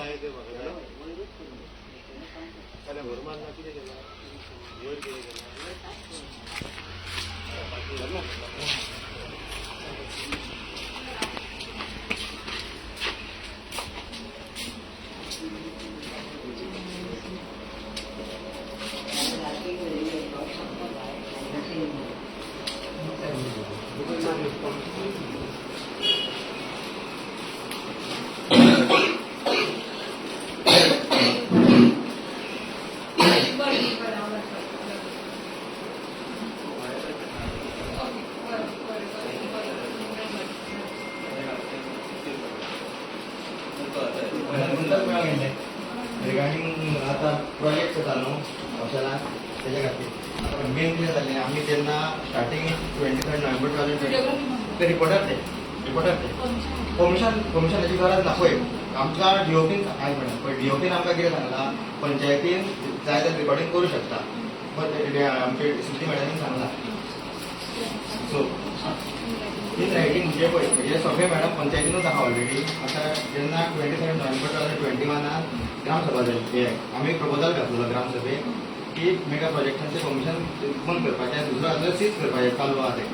जाय ते म्हाका जाय. जाल्यार व्हर मारना कितें केलां, वयर कितें केलां. बरं बरं, हांव ओके, बरें बरें बरें बरें बरें. रिगार्डींग आतां प्रोजेक्ट जाता न्हू हॉस्टेलान, तेज्या खातीर मेन कितें जालें, आमी जेन्ना starting 23 November 2020 ते रिपोर्टर, ते रिपोर्टर, ते परमिशन परमिशनाची गरज ना. पळय, आमकां डीओपीन, आयक मॅडम, पळय, डीओपीन आमकां कितें सांगलां, पंचायतीन जाय जाल्यार रिकॉर्डिंग करूं शकता. पण आमचे सिटी मॅडमीन सांगलां. सो इन रायटींग म्हणजे पळय, हे सगळे मॅडम पंचायतीनूच आहा ऑलरेडी. आतां जेन्ना 27 November 2021 ग्रामसभा जाली, हे आमी प्रपोजल घातलेलो ग्रामसभेक की मेगा प्रोजेक्टांचें परमिशन बंद करपाचें, दुसरो आसल्यार सीज करपाचें चालू आहा तें.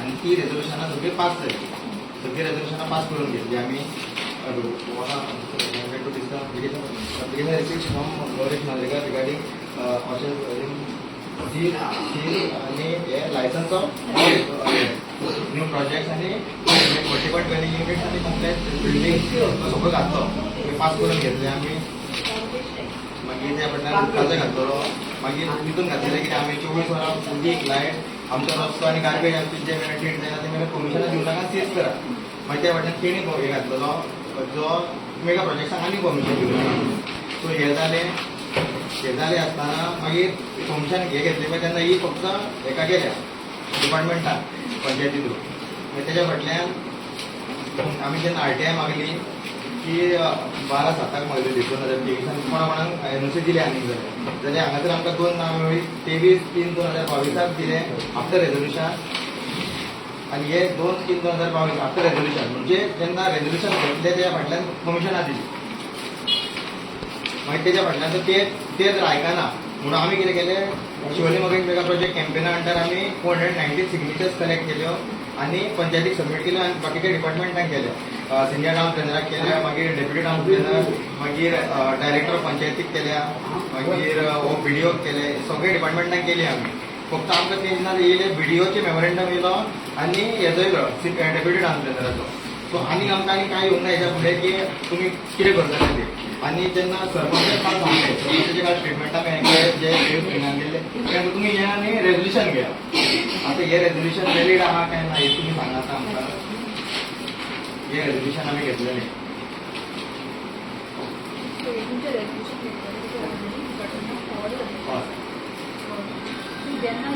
आनी ती रेजोल्युशनां सगळीं पास जाली, सगळीं रेजोल्युशनां पास करून घेतली आमी. Application receive from Gauresh Mandrekar regarding hostel seal seal आनी हे लायसन्स ऑफ न्यू प्रोजेक्ट आनी मल्टिपल ड्वेलिंग युनिट्स आनी कॉम्प्लेक्स बिल्डींग सगळो घातलो, पास करून घेतले आमी. मागीर त्या फाटल्यान उदकाचो घातलेलो. मागीर तितून घातलेलें कितें, आमी 24 वरां उदीक, लायट, आमचो रस्तो आनी गार्बेज आमची जे मेरेन ट्रीट जायना ते मेरेन परमिशनां दिवं नाका, सीज करा. मागीर त्या फाटल्यान तेणी हे घातलेलो जो मेगा प्रोजेक्टाक आनी परमिशन दिवं नाका. सो हे जालें. हे जालें आसतना मागीर परमिशन हे घेतले पळय, तेन्ना ही फक्त हेका गेल्या डिपार्टमेंटान पंचायती थ्रू. मागीर तेज्या फाटल्यान आमी जेन्ना आरटीआय मागली की 12/7 मागलेली 2023, कोणा कोणाक एनओसी दिले आनीक जाल्यार जाल्यार हांगासर आमकां दोन नांव मेळ्ळी. 23/3/2022 दिले आफ्टर रेजोल्युशन. आनी हे 2/3/2022 आफ्टर रेजोल्युशन म्हणजे जेन्ना रेजोल्युशन घेतले त्या फाटल्यान कमिशनां दिली. मागीर तेच्या फाटल्यान ते ते जर आयकना म्हणून आमी कितें केलें, शिवोली मगेश मेगा प्रोजेक्ट कॅम्पेना अंडर आमी 490 सिग्नेचर्स कलेक्ट केल्यो आनी पंचायतीक सबमीट केल्यो आनी बाकीच्या डिपार्टमेंटांक केले, सिनियर टावन प्लॅनराक केल्या, मागीर डेप्युटी टावन प्लॅनर, मागीर डायरेक्टर पंचायतीक केल्या, मागीर हो बीडीओक केले, सगळे डिपार्टमेंटांक केली आमी. फक्त आमकां तेन्ना येयले बीडीओचे मेमोरेंडम येयलो आनी हेजो येयलो डेप्युटी टावन प्लॅनराचो. सो आनी आमकां आनी कांय येवंक ना हेच्या फुडें की तुमी कितें करतले ते. आनी जेन्ना सरपंचान काल सांगलें, सरपंचाचे काल स्टेटमेंटा मेळ्ळे जे स्क्रिनार दिल्ले, तेन्ना तुमी हे आनी रेजोल्युशन घेया. आतां हे रेजोल्युशन वॅलीड आहा काय ना हे तुमी सांगा. आतां आमकां हे रेजोल्युशन आमी घेतलेलें. तुमचें रेजोल्युशन घेतलें, डिपार्टमेंटाक फॉरवर्ड जालें. जेन्ना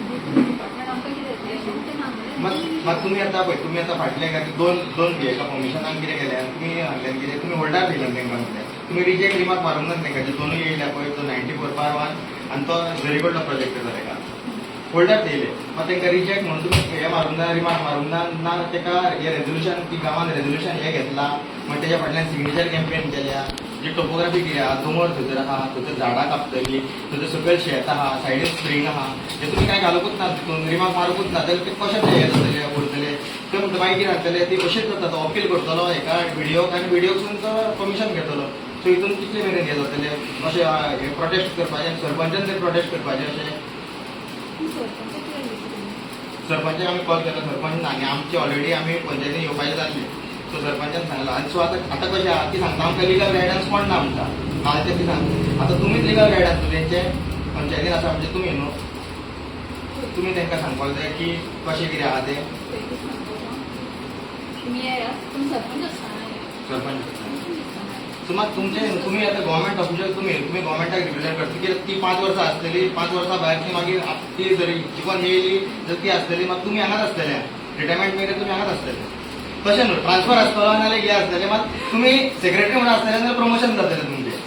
डिपार्टमेंट आमकां कितें येतलें तें सांगलें. मात मात तुमी आतां पळय, तुमी आतां फाटले खातीर दोन दोन हेका परमिशनाक कितें केलें, तुमी सांगलें कितें, तुमी होल्डार दिलें तांकां. म्हटल्यार तुमी रिजेक्ट रिमार्क मारूंक ना तांकां. जे दोनूय येयल्या पळय, तो 94/1 आनी तो जरीकडलो प्रोजेक्ट आसा, ताका होल्डार दिले. मात तांकां रिजेक्ट म्हणून तुमी हे मारूंक ना, रिमार्क मारूंक ना. ना ताका हे रेजोल्युशन की गांवान रेजोल्युशन हे घेतला, मागीर तेज्या फाटल्यान सिग्नेचर कॅम्पेन केल्या. जी टोपोग्राफी कितें आहा, दोंगर थंयसर आहा, थंयसर झाडां कापतली, थंयसर सकयल शेत आहा, सायडीन स्प्रींग आहा, हे तुमी कांय घालुकूच ना, तितून रिमार्क मारुकूच ना जाल्यार ते कशें ते हे जातले उरतले? ते म्हणटा मागीर कितें जातलें, ती अशेंच जाता. तो अपील करतलो हेका बीडीओक आनी बीडीओकसून तो परमिशन घेतलो. सो हितून कितले मेरेन हे जातले अशें, हे प्रोटेस्ट करपाचें आनी सरपंचान तरी प्रोटेस्ट करपाचें अशें. सरपंच कितें उलयता? सरपंचाक आमी कॉल केलो, सरपंच ना. आनी आमची ऑलरेडी आमी पंचायतीन येवपाचें जाल्लें. सो सरपंचान सांगलां. आनी सो आतां आतां कशें आहा, ती सांगता आमकां लिगल गायडन्स कोण ना म्हणटा. कालचें ती सांगता. आतां तुमीच लिगल गायडन्स तेंचे पंचायतीन आसा म्हणजे तुमी न्हू, तुमी तांकां सांगपाक जाय की कशें कितें आहा तें. पयलीं सांगता, तुमी येयात, तुमी सरपंच आसतना येयात. सरपंच. तुमी सो मात तुमचे तुमी आतां गव्हर्मेंट ऑफिशियल, तुमी तुमी गव्हर्मेंटाक रिप्रेझेंट करता. कित्याक ती 5 वर्सां आसतली, 5 वर्सां भायर ती मागीर ती जरी जिवन येयली जर ती आसतली, मात तुमी हांगाच आसतले, रिटायरमेंट मेरेन तुमी हांगाच आसतले. तशें न्हू, ट्रान्सफर आसतलो नाल्यार हे आसतले, मात तुमी सेक्रेटरी म्हणून आसतले जाल्यार प्रमोशन जातलें तुमचें.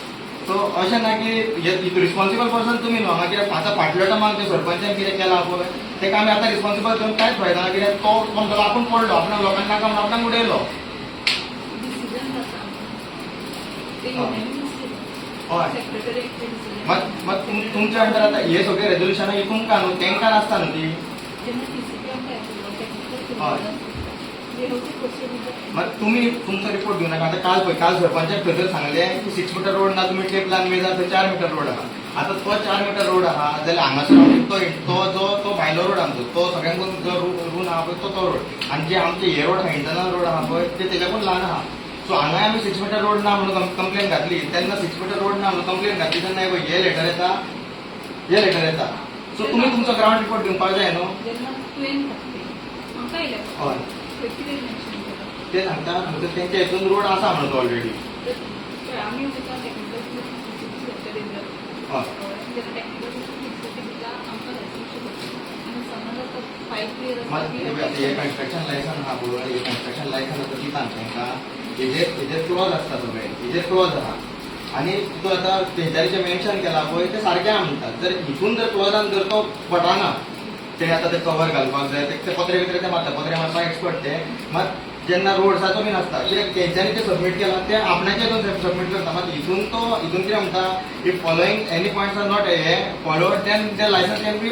सो अशें ना की रिस्पॉन्सिबल पर्सन तुमी न्हू हांगा. कित्याक आतां फाटल्या टर्माक ते सरपंचान कितें केलां पळय, ताका आमी आतां रिस्पॉन्सिबल करून कांयच फायदा ना. कित्याक तो म्हणटलो आपूण पडलो, आपणाक लोकांक नाका म्हणून आपणाक उडयलो. डिसिजन जाता. ते युनॅनिमस केलें. हय. सेक्रेटरी एकटे दिसले. मात मात तुमच्या अंडर आतां हे सगळे रेजोल्युशनां तुमकां न्हू, तांकां नासता न्हू ती. जेन्ना टीसीपी आमकां येतलो, टेक्निकल हय. They have to proceed with the मात तुमी तुमचो रिपोर्ट दिवं नाका. आतां काल पळय, काल सरपंचाक थंयसर सांगलें की 6 मिटर रोड ना, तुमी टेप लावन मेजा, थंय 4 मिटर रोड आहा. आतां तो 4 मिटर रोड आहा जाल्यार हांगासर आमचो तो तो जो तो भायलो रोड आमचो, तो सगळ्यांकून जो रून आहा पळय तो तो रोड, आनी जे आमचे हे रोड आहा, इंटरनल रोड आहा पळय, ते तेच्याकून ल्हान आहा. सो हांगाय आमी 6 मिटर रोड ना म्हणून कंप्लेन घातली तेन्ना, 6 मिटर रोड ना म्हणून कंप्लेन घातली तेन्ना, हे पळय, हे लेटर येता, हे लेटर येता. सो तुमी तुमचो ग्रावंड रिपोर्ट दिवपाक जाय न्हू. जेन्ना तुवें घातली म्हाका आयलें, थंय कितें मेन्शन केलां? ते सांगता म्हणजे तेंच्या हितून रोड आसा म्हणून ऑलरेडी. तर पळय, आमी वयता टेक्निकल टीसीपी. जेन्ना टेक्निकल टीसीपी दिता, आमकां लायसन्स आनी समज आतां फायल क्लियर मात हे पळय, आतां हे कन्स्ट्रक्शन लायसन आहा पळय, हे कन्स्ट्रक्शन लायसन आतां दिता न्हू तांकां, हेजेर क्लॉज आसता सगळे, हेजेर क्लॉज आहा आनी तितून आतां तेंच्यांनी जें मेन्शन केलां पळय तें सारकें आहा म्हणटात. जर हितून जर क्लॉजान जर तो पडना, ते आतां ते कवर घालपाक जाय, ते पत्रे बित्रे ते मारता, पत्रे मारपाक एक्सपर्ट ते. मात जेन्ना रोड्साचो बीन आसता कित्याक तेंच्यांनी ते सबमीट केलां ते आपणाचे हितून सबमीट करता. मात हितून तो हितून कितें म्हणटा, if following any points are not हे followed, then the license can be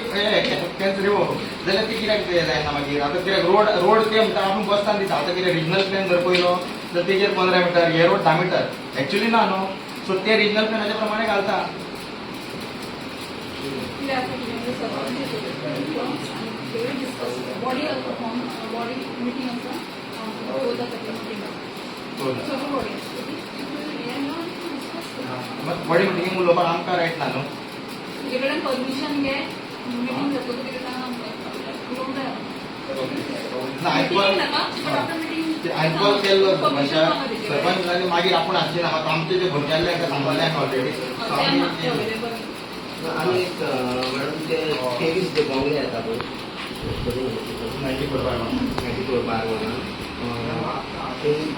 can revoke. जाल्यार ती कित्याक ते जायना मागीर? आतां कित्याक रोड रोड ते म्हणटा आपूण बसतान दिता. आतां कितें रिजनल प्लॅन जर पळयलो तर तेजेर 15 मिटर, हे रोड 10 मिटर एक्चुली ना न्हू. सो ते रिजनल प्लॅनाच्या प्रमाणे घालता. कितें आसा कितें म्हणजे सरपंच आनी discuss body form body meeting आसा, 14 तारखेर मिटींग आसा, सगळी बॉडी आसता ती, हें डिस्कस करता. मात बॉडी मिटींग उलोवपाक आमकां रायट ना न्हू. तुजे कडेन परमिशन घे, मिटींग जातकच तुजे कडेन उलोवंक जाय. ना, हांवें मिटींग नाका, बट आफ्टर मिटींग. हांवें कॉल केल्लो सरपंचाक, सरपंच आनी मागीर आपूण आसचे ना. आतां आमचे जे भुरगे आहले तांकां सांगलें आमी ऑलरेडी. अवेलेबल. आनी एक मॅडम, ते 23 जे बंगले येता पळय, 94 बाय 1. 94 बाय 1,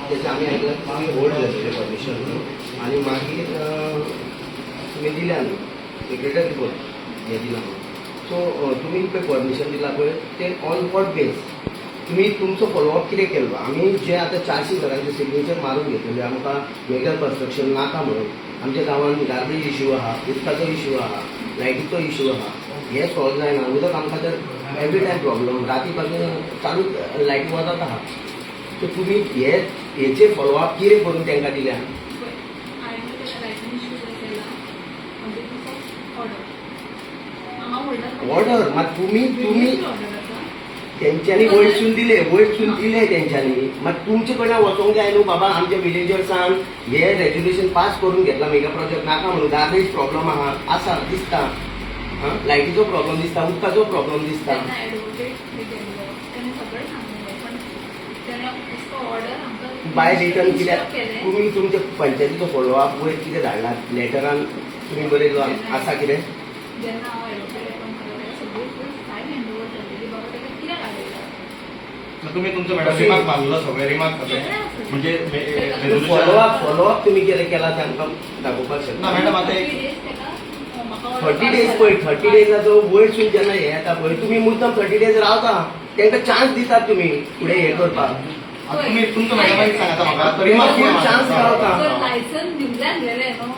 तेजें आमी आयकलां तुमी होल्ड जाल्लें परमिशन म्हणून आनी मागीर तुमी दिल्या न्हू सेक्रेटरी रिपोर्ट हें दिलां म्हणून. सो तुमी पळय परमिशन दिलां पळय तें ऑन what base तुमी तुमचो फॉलोअप कितें केलो? आमी जे आतां 400 घरांचे सिग्नेचर मारून घेतलेले आमकां मेगा कन्स्ट्रक्शन नाका म्हणून, आमच्या गांवांत गार्बेज इश्यू आहा, उदकाचो इश्यू आहा, लायटीचो इश्यू आहा, हे सॉल्व जायना. उदक आमकां तर एवरी टायम प्रॉब्लम, राती पासून चालूच लायटी वतात आहा. सो तुमी हे हेचेर फॉलोअप कितें करून तांकां दिल्या? हांवें ताका लायसन इश्यू केला ऑन बेसीस ऑफ ऑर्डर हांगा होल्डर. ऑर्डर मात तुमी तुमी ऑर्डर आसा. तेंच्यांनी वयरसून दिले, वयरसून दिले तेंच्यांनी. मात तुमचे कडल्यान वचोंक जाय न्हू बाबा, आमच्या विलेजर्सान हे रेजोल्युशन पास करून घेतला मेगा प्रोजेक्ट नाका म्हणून, गार्बेज प्रॉब्लम आहा, आसा दिसता, आं लायटीचो प्रॉब्लम दिसता, उदकाचो प्रॉब्लम दिसता. तेन्ना एडवोकेट थंय गेल्लो, तेणें सगळें सांगलें, पण तेणें उसको ऑर्डर आमकां बाय रिटर्न कित्याक केलें. तुमी तुमच्या पंचायतीचो फॉलोअप वयर कितें धाडला लेटरान तुमी बरयलो आसा कितें? जेन्ना हांव एडवोकेट अपॉयंट केलो तेका सगळी फायल हँड ओवर जाल्लेली, बाबा ताका कित्याक आडयला. तुमी तुमचो मॅडम रिमार्क मारलो, सगळे रिमार्क सगळे म्हणजे resolution. Follow up follow up तुमी कितें केला तांकां दाखोवपाक ना शकता. मॅडम, आतां एक 30 डेज ताका म्हाका order 30 pass days जाला. पळय, 30 डेजाचो वयरसून जेन्ना हें येता पळय, तुमी मुद्दम 30 डेज रावता, तांकां चान्स दितात तुमी फुडें हें करपाक. आता तुमी तुमचो मॅडम एक सांगात म्हाका, तो रिमार्क कितें चान्स मारता? गावता. जर लायसन दिवल्यान गेलें न्हू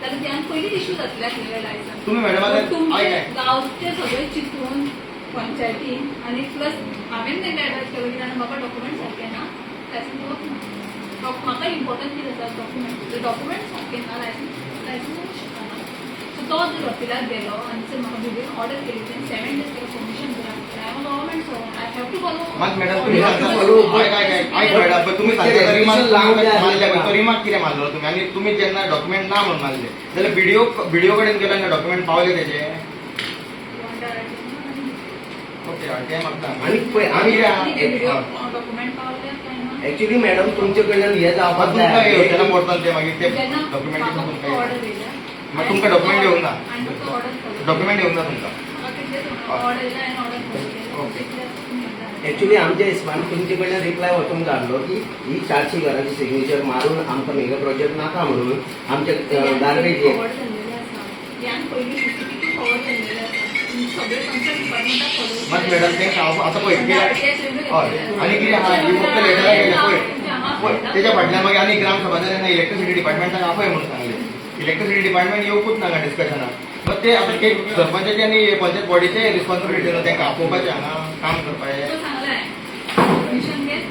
जाल्यार त्यान पयलींच इश्यू जातले आसलेले लायसन. तुमी मॅडम आतां तुमचे आयक आयक. गांवचे सगळे चिंतून पंचायतीन आनी प्लस हांवें तेंकां एडवायज केलो की जाणा बाबा, डॉक्युमेंट सारके ना, लायसन दिवप ना. म्हाका इम्पॉर्टंट कितें आसा, डॉक्युमेंट. जर डॉक्युमेंट सारके ना, लायसन लायसन दिवंक शकना. सो तो जर अपिलाक गेलो आनी जर म्हाका बिल्डींग ऑर्डर केली, तेन्ना 7 डेज ताका परमिशन दिला. I am government servant, I have to follow. मात मॅडम तुम्ही You have to सांगता follow. आयक आयक आयक आयक मॅडम, पण तुम्ही सांगता रिमार्क लावूंक जाय. मारले पळय, तो रिमार्क कितें मारलो तुम्ही? आनी तुम्ही जेन्ना डॉक्युमेंट ना म्हणून मारले जाल्यार बीडीओ बीडीओ कडेन गेलो आनी डॉक्युमेंट पावले तेजे? ओके, ते मागता. आनी पळय आमी डॉक्युमेंट पावले काय ना. एक्चुली मॅडम, तुमचे कडल्यान हे जावपाक मात तुमकां येवचें ना जाय. पोर्टल ते मागीर ते जेन्ना डॉक्युमेंट म्हाका तुमकां ऑर्डर येयल्या, मात तुमकां डॉक्युमेंट येवंक ना. आनी फक्त ऑर्डर. डॉक्युमेंट येवंक ना तुमकां. म्हाका कितें ऑर्डर येयला, हांवें ऑर्डर केलें. ओके. एक्चुली आमच्या हिसपान तुमचे कडल्यान रिप्लाय वचूंक जाय आसलो की ही 400 घरांची सिग्नेचर मारून आमकां मेगा प्रोजेक्ट नाका म्हणून, आमचे गार्बेज हे फॉरवर्ड जाल्लेले आसा, ह्यान पयलीं सीसीटीव्ही फॉरवर्ड जाल्लेले आसा, सगळे कन्सर्न डिपार्टमेंटाक फॉलो. मात मॅडम तें हांव आतां पळय कितें, हय, आनी कितें आहा, ही फक्त लेटरां गेले पळय. आपय. तेच्या फाटल्यान मागीर आनी ग्रामसभा जाली तेन्ना इलेक्ट्रिसिटी डिपार्टमेंटाक आपय म्हणून सांगले. इलेक्ट्रिसिटी डिपार्टमेंट येवकूच नाका डिस्कशनाक. बट ते आतां ते सरपंचाचे आनी पंचायत बॉडीचे रिस्पॉन्सिबिलिटी न्हू, तांकां आपोवपाचें, हांगा काम करपाचें. तो सांगलाय, परमिशन घे.